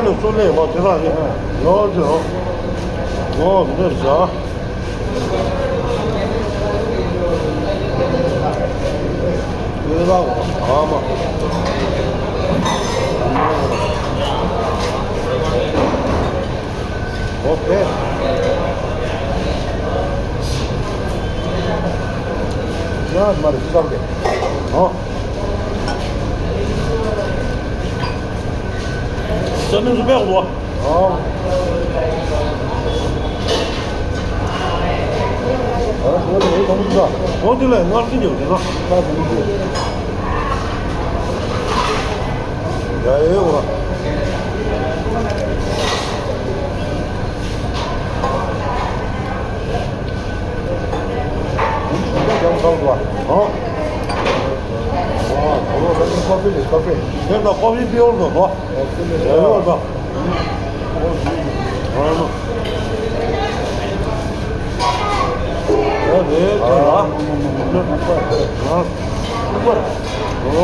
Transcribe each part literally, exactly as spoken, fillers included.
ཁ་ནས་ཚོ་ལས་མ་དེ་དག་ནི་ཡོང་ཅི་ཡོང་། ངོ་མི་འདྲ་བྱ། ཡོད་ལ་ཨ་མ། ཨོ་ཁེ། ཡ་མར་ཅི་ཟ་གི། ཨོ། ས་མིན་སུ་པེག་ལོ། ཨོ། ཨ་ཞོ་ལེ་ཡོད་དམ་ཟ། ཨོ་དེ་ལ་ངར་སི་ཉོ་དེ་ན། ད་དེ་ནི་དེ། ཡ་ཡོད་བ། ཨོ། ཨོ། ཨོ། ཁོ་ལོ་ཁ་ཅིག་ཀོ་ཕི་ལེ་ཀོ་ཕི། ཡོད་ན་ཀོ་ཕི་པི་ཡོད་ལོ་ལོ། ཡ་ཡོད་ལོ། ཨོ། ཡ་རེད་ད་ལ། ཨ། ཨོ།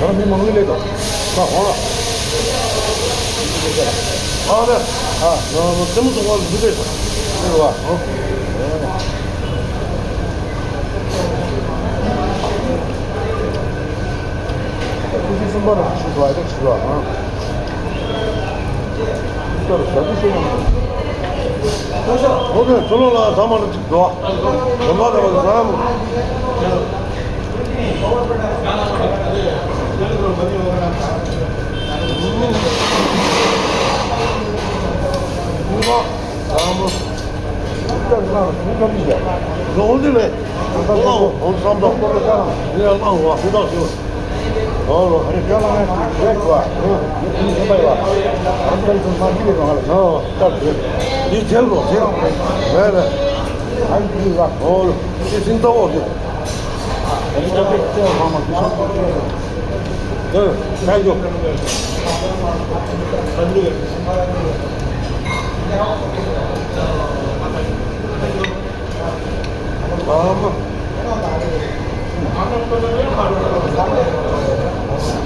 ང་མི་མང་པོ་སླེབས་འདུག་ང་འོང་ལ། ཨ་རེ། ཨ། ང་ང་སེམས་སུ་ང་འདུག་པས། ཨེ་བ། ཨོ། ཁྱེད་ཚོ་གསུམ་པ་ལ་ཞུ་དགོས་ཨ་ཅག་ཞུ་དགོས་ཨ། ཨོ་ཁེ། ཚུར་ལོག་ལ་ཟ་མ་ལ་ཅིག་འགྲོ། དགོན་པ་ལ་བ་ཟ་མ། ཨ་མ།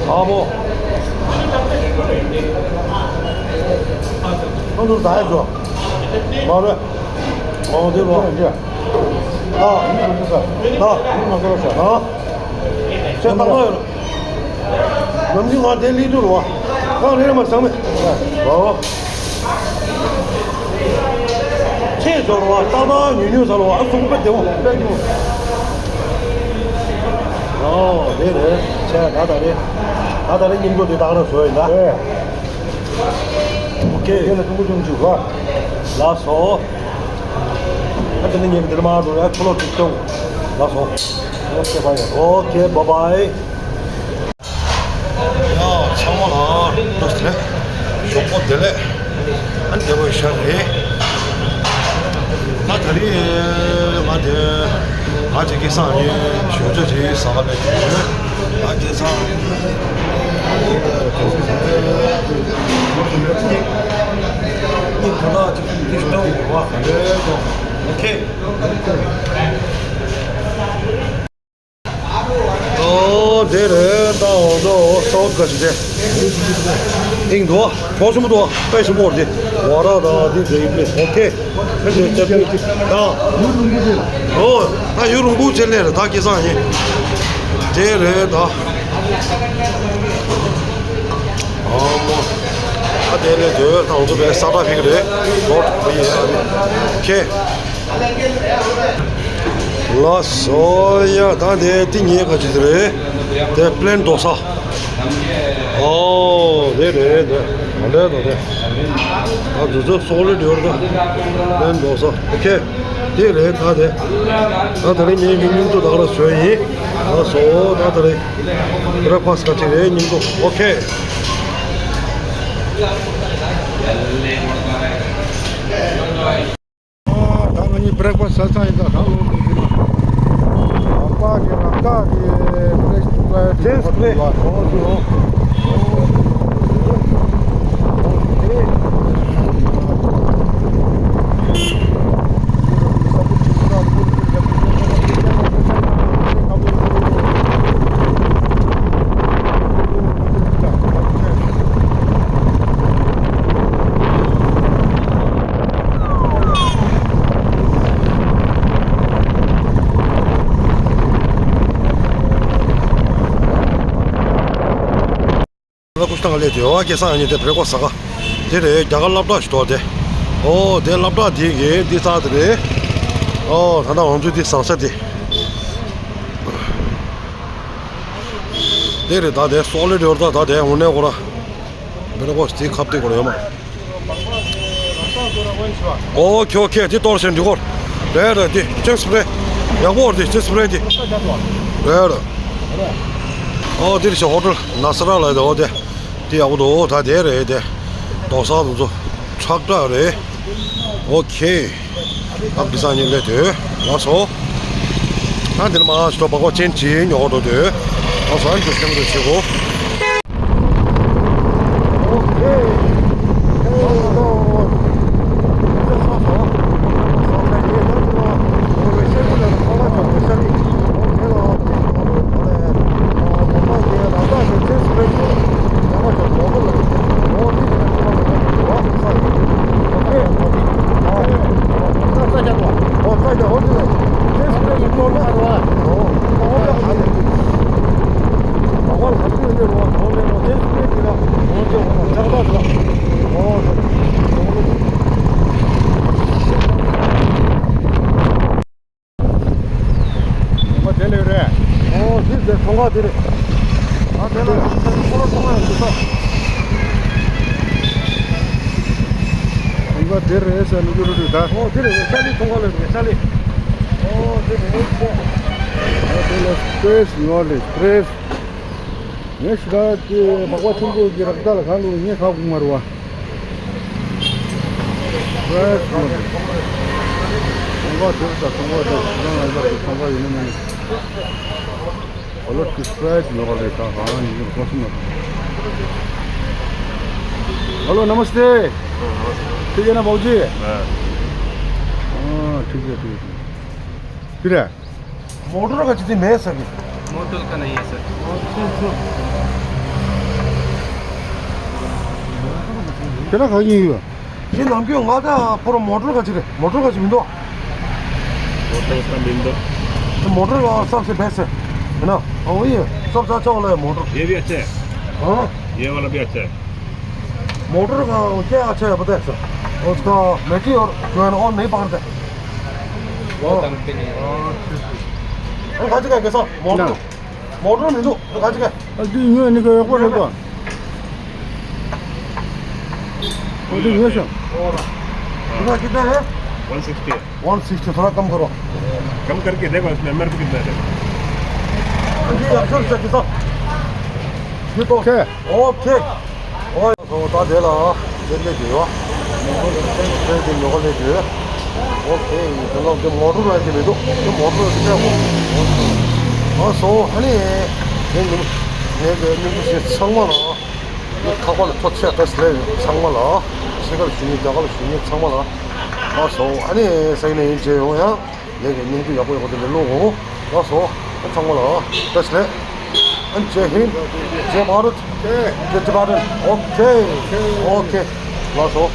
ཨ་མོ། ཁོང་ཚོ་ད་ཡ་འགྲོ། མ་རེད། ཨོ་དེ་ལོ། ད། ད། ད། ཁྱེད་ཏག་ཏག་ཡོད། ནམ་རྒྱུན་ང་དེ་ལི་དུ་རུ་བ། གང་རེད་མ་སང་མེད། ཨོ། ཆེ་ཟོར་བ་ཏག་ཏག་ཉུང་ཉུང་ཟ་ལོ་ཨ་སུག་པ་དེ་བོ་པད་ཀྱུ། ཨོ་དེ་རེད་ཆེ་ད་ད་རེད། ད་ད་རེད་སྙིང་པོ་དེ་ཏག་ར་བཟོ་ཡིན་ད། ཨོ་ཁེ། དེ་ལ་ཀྲུང་གོ་ཅུང་ཅུ་བ། ལགས་སོ། ཨ་དེ་ནི་ངས་འདིར་མ་འགྲོ་ཡ་ཁོ་ལོ་ཅིག་ཏོང་། ལགས་སོ། ཨོ་ཁེ་བ་ཡ། ཨོ་ཁེ་བ་བའི། ཡ་ཚང་མ་ལ་བཀྲ་ཤིས་བདེ་ལེགས། ཞོགས་པ་བདེ་ལེགས། ཨ་ནི་བདེ་པོ་ཡོད་ཤག་རེད། ད་ད་རེས་ང་དེ་ང་དེ་སྐལ་བཟང་ཡིན་ཞོགས་ཇ་རེད་ཟ་ག་མེད་དེ་ང་སྐལ་བཟང་ཡིན། ཨོ་ཁེ། ཨོ་དེ་རེད་ད། འོ་ཚོ་ཨོ་སོག་ག་ཞིག་དེ། ཨིང་དུ་ཨ་ཕོ་ཤུ་མ་དུ་ཨ་པེ་ཤུ་མོར་དེ། ཝ་ར་ད་དེ་དེ་ཨིང་ལེ་ཨོ་ཁེ། ཨེ་དེ་ཅབ་དེ་ཅིག་ད། ཨོ་ད་ཡུ་རུང་བུ་ཅེ་ལེ་རེད་ད་སྐལ་བཟང་ཡིན། དེ་རེད་ད། ཨོ་མོ། ཨ་དེ་ལེ་དེ་ད་འོ་ཚོ་པེ་ས་ད་ཕིག་རེད། ལོ་ཁེ། ལགས་སོ་ཡ། ད་དེ་དེ་ངའི་ག་ཅི་དེ་རེད། དེ་པླེན་རྡོ་ས། ཨོ་དེ་རེད་དེ། ཨ་ལས་དོ་དེ། ཨ་དུ་ཚོ་སོག་ལེ་འདྲ་ད། པླེན་རྡོ་ས་ཨོ་ཁེ། དེ་རེད་ད་དེ། ད་ད་རེས་ངའི་མི་སྙིང་སྟོབས་ད་ག་ར་བཟོས་ཡིན། ལགས་སོ་ད་ད་རེས། བྷེ་རེག་ཕ་སི་ག་ཅི་རེད་སྙིང་སྟོབས་ཨོ་ཁེ། ད་ང་གཉིས་བྷེ་རེག་ཕ་སི་ཟ་ཚར་ཡིན་ད་གང་ལོག་འདུག་ཟེར་ན། རང་པ་གི་རང་ཀ་གི་བྷེ་རེག་ཕ་སི་ཅེན་སི་པི་རེ། ཨོ་ཟེར་ཨོ། ལ་ཀུཤ་ཏང་ལས་དེ་ཨོ་སྐལ་བཟང་ཡང་ཉིད་དེ་བྲེ་ཁོ་ཟ་ག་དེ་རེད། རྒྱ་གར་སློབ་གྲྭ་ཞིག་འདུག་དེ། ཨོ་དེ་སློབ་གྲྭ་དེ་གི་འདི་ས་དེ་རེད། ཨོ་ད་ལྟ་ང་ཚོ་འདི་ཟ་ས་དེ། དེ་རེད་ད། དེ་སོག་ལེ་འདྲ་ད་ད་དེ་དངོས་གནས་ཁོ་ར། བེ་ར་ཀོ་སི་དེ་ཁབ་དེ་ཁོ་ར་ཡོད་མ། ཨོ་ཁེ་ཨོ་ཁེ། དེ་གཏོར་ཤན་འདི་ཁོ་ར། རེད་རེད། དེ་ཅེན་སི་པི་རེ་ཡག་པོ་རེད། དེ་ཅེན་སི་པི་རེ་དེ་རེད་རེད། ཨོ་དེ་རེད་ཤག་ཧོ་ཊེལ་ན་ས་ར་ལ་དེ། ཨོ་དེ་དེ་ཡག་པོ་འདུག་ད་དེ་རེད་དེ། རྡོ་ས་དེ་ཚོ་ཁྲག་ཁྲག་རེད། ཨོ་ཁེ། ཨ་ཀི་སང་ཉིན་ལས་དེ་ལགས་སོ། ཨ་འདིར་མ་ཞོ་པ་གོ་ཅན་ཅི་ཉོ་དོ་དེ་ལགས་སོ། ཨ་འདི་སེམས་དུ་ཆེ་གོ། ཨོ་ཁེ། ཨ་དེ་རེད། ཨ་དེ་ལ་ཁོ་རང་ཚོང་ལ་འདུག་ས། ཁང་པ་དེ་རེད་ཟེར་ནས་རྒྱུ་རུ་རུ་ད། ཨོ་དེ་རེད། ཤ་ལི་ཚོང་ཁང་ལ་རེད། ཤ་ལི། ཨོ་དེ་རེད་ཟེར། ཨ་དེ་ལ་སི་པེ་རེ་སི་ཉོ་ལེ་སི་པེ་རེ་རེ། ངས་ཞུ་ད་དེ་བག་པ་ཆུང་པོ་གི་རག་ད་ལ་གང་ལུགས་ངས་ཁ་གུག་མ་རུ་བ། སི་པེ་རེ་རེ་ཉོ་ལེ། ཚོང་ཁང་དེ་རུ་ད་ཚོང་ཁང་དེ་ཞུ་ད་ང་ཡོད་ཚོང་ཁང་ཡིན་ན་མིན་ན། हेलो, किस प्राइस में वाले का? हाँ, ये कौन सी नंबर? हेलो, नमस्ते। ठीक है ना बाबूजी? हाँ। हाँ, ठीक है, ठीक है। फिर है? मोटर का जितनी मैं सके। मोटर का नहीं है सर। क्या ना खाएंगे ये? ये नाम क्यों? ང་ད་པོར་མོ་ཊར་ག་ཅི་རེད། མོ་ཊར་ག་ཅི་མི་འདུག་མོ་ཊར་ས་མི་འདུག་མོ་ཊར་ལ་སབ་སེ་བེ་སེ་ཡིན་ན། ཨོ་ཡེ་སབ་ས་ཆོག་ལ་མོ་ཊར། ये भी अच्छा है। हाँ। ये वाला भी अच्छा है। मोटर का क्या अच्छा है पता है सर? उसका बैटरी और जो है ना, और नहीं पकड़ता है। वो तंगते नहीं है। हाँ, ठीक है। अरे, कहाँ से गए, कैसा? मोटर। ना। मोटर नहीं दो, कहाँ से गए? अरे, तू यूं है, निकल, ऊपर निकल। वो तो ये सब। और कितना, कितना है? वन सिक्सटी है। वन सिक्सटी, थोड़ा कम करो। कम करके देखो, इसमें एमआरपी कितना है? ये अक्षर से कितना? ये तो ओके। ओके। ओए, तो बता दे ला, ये ले दियो। ये दिन लोगों ले दियो। ओके, ये लोग जो मोटर में दे दो, तो मोटर में दे दो। हाँ, सो, हनी, ये, ये, ये, ये, ये, ये, ये, ये, ཁག་པ་ལ་ཐོ་ཆེ་ཏེས་ལེ་ཚང་མ་ལ། ཤེས་ཀ་ལ་ཞུ་ནི་རྒྱ་གར་ལ་ཞུ་ནི་ཚང་མ་ལ། ཨ་སོ་ཨ་ནི་སེང་ནས་ཡིན་ཅེ་ཡོང་ཡང་ལས་ཀའི་སྙིང་རྗེ་ཡག་པོ་ཡག་པོ་དེ་ལས་བློ་འོང་། ཨ་སོ་ཚང་མ་ལ་ཏེས་ལེ། ཨན་ཇེ་ཧིན། ཇེ་བྷ་རུད། ཇེ་ཏི་བྷ་རུད། ཨོ་ཁེ། ཨོ་ཁེ། ཨ་སོ།